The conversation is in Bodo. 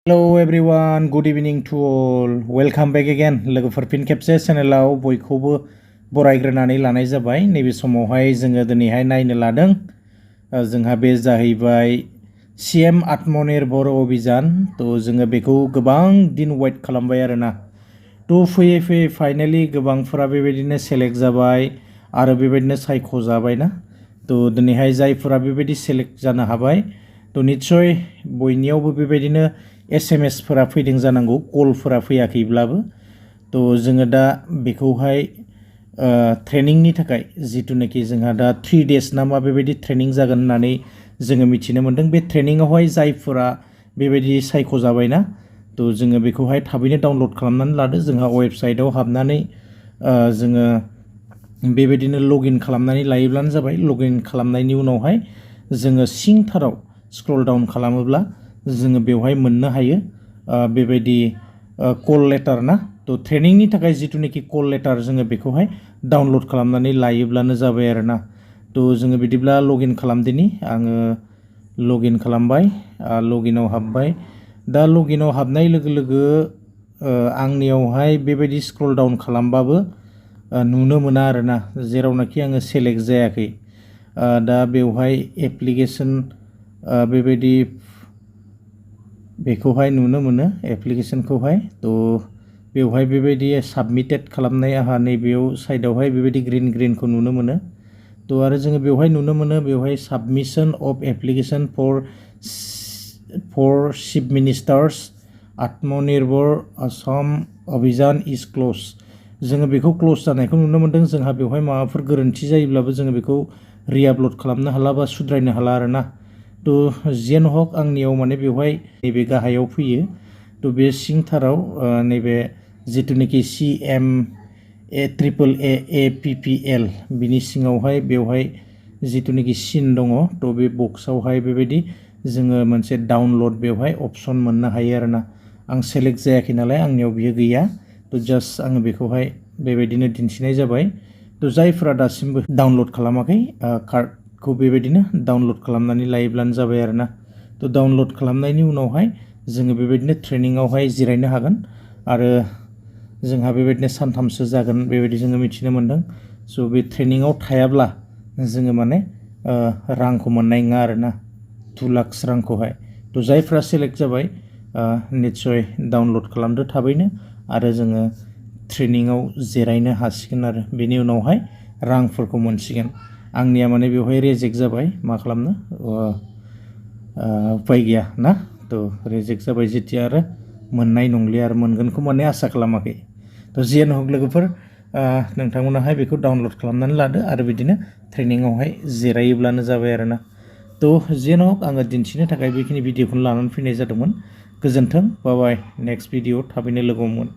Hello everyone, good evening to all. Welcome back again. लोगोफोर फिन खेबसे चेनेलाव बयखौबो बरायग्रोनानै लानाय जाबाय। नैबे समावहाय जोङो दिनैहाय नायनो लादों जोंहा बे जाहैबाय CM आत्मनिर्भर अभियान। तो जोङो बेखौ गोबां दिन वेट खालामबाय आरोना। तो फैयै फैयै फाइनाली गोबांफोरा बेबायदिनो सेलेक्ट जाबाय आरो बेबायदिनो सायख'जाबायना। तो दिनैहाय जायफोरा बेबायदि सेलेक्ट जानो हाबाय तो निश्चय बयनियावबो बेबायदिनो SMS फोरा फैदों जानांगौ, कलफोरा फैयाखैब्लाबो। तो जोङो दा बेखौहाय ट्रेनिंनि थाखाय जितुनाखि जोंहा दा 3 days ना मा बेबायदि ट्रेनिं जागोन होननानै जोङो मिथिनो मोन्दों। बे ट्रेनिंआवहाय जायफोरा बेबायदि सायख'जाबायना तो जोङो बेखौहाय थाबैनो डाउनलड खालामनानै लादो। जोंहा वेबसाइटआव हाबनानै जोङो बेबायदिनो लगइन खालामनानै लायोब्लानो जाबाय। लगइन खालामनायनि उनावहाय जोङो सिंथाराव स्क्रल डाउन खालामोब्ला जोङो बेवहाय मोननो हायो बेबायदि कल लेटार ना। तो ट्रेनिंनि थाखाय जितुनाखि कल लेटार जोङो बेखौहाय डाउनलड खालामनानै लायोब्लानो जाबाय आरोना। तो जोङो बिदिब्ला लगइन खालामदिनि। आङो लगइन खालामबाय, लगइनआव हाबबाय। दा लगइनआव हाबनाय लोगो लोगो आंनियावहाय बेबायदि स्क्रल डाउन खालामबाबो नुनो मोना आरोना, जेरावनाखि आङो सेलेक्ट जायाखै। दा बेवहाय एप्लिकेसन बेबायदि बेखौहाय नुनो मोनो एप्लिकेशनखौहाय। तो बेवहाय बेबायदि साबमिटेड खालामनाय आंहा नैबेयाव साइडआवहाय बेबायदि ग्रीनखौ नुनो मोनो। तो आरो जोङो बेवहाय नुनो मोनो बेवहाय submission of application for chief ministers Atmanirbhar Assam Abhiyan is close. जोङो बेखौ क्लोज जानायखौ नुनो मोन्दों। जोंहा बेवहाय माबाफोर गोरोन्थि जायोब्लाबो जोङो बेखौ रिआपलड खालामनो हाला बा सुद्रायनो हाला आरोना। तो जेन हक आंनियाव माने बेवहाय नैबे गाहायाव फैयो। तो बे सिंथाराव नैबे जितुनाखि CMAAAPPL बिनि सिङावहाय बेवहाय जितुनाखि सिन दङ, तो बे बक्सआवहाय बेबायदि जोङो मोनसे डाउनलड बेवहाय अपसन मोननो हायो आरोना। आं सेलेक्ट जायाखै नालाय आंनियाव बियो गैया। तो जास्ट आङो बेखौहाय बेबायदिनो दिन्थिनाय जाबाय। तो जायफोरा दासिमबो डाउनलड खालामाखै कार्डखौ बेबायदिनो डाउनलड खालामनानै लायोब्लानो जाबाय आरोना। तो डाउनलड खालामनायनि उनावहाय जोङो बेबायदिनो ट्रेनिंआवहाय जिरायनो हागोन आरो जोंहा बेबायदिनो सानथामसो जागोन बेबायदि जोङो मिथिनो मोन्दों। स' बे ट्रेनिंआव थायाब्ला जोङो माने रांखौ मोननाय नङा आरोना, 2 lakhs रांखौहाय। तो जायफ्रा सेलेक्ट जाबाय निस्सय डाउनलड खालामदो थाबैनो आरो जोङो ट्रेनिंआव जिरायनो हासिगोन आरो बेनि उनावहाय रांफोरखौ मोनसिगोन। आंनिया माने बेवहाय रिजेक्ट जाबाय, मा खालामनो उपाय गैया ना। तो रिजेक्ट जाबाय जेथिया आरो मोननाय नंलिया आरो मोनगोनखौ माने आसा खालामाखै। तो जियानो हक लोगोफोर नोंथांमोनाहाय बेखौ डाउनलड खालामनानै लादो आरो बिदिनो ट्रेनिंआवहाय जिरायोब्लानो जाबाय आरोना। तो जियानो हक आङो दिन्थिनो थाखाय बेखिनि भिडिअखौनो लानानै फैनाय जादोंमोन। गोजोन्थों, बाय बाय। नेक्स्ट भिडिअ थाबैनो लोगो हमगोन।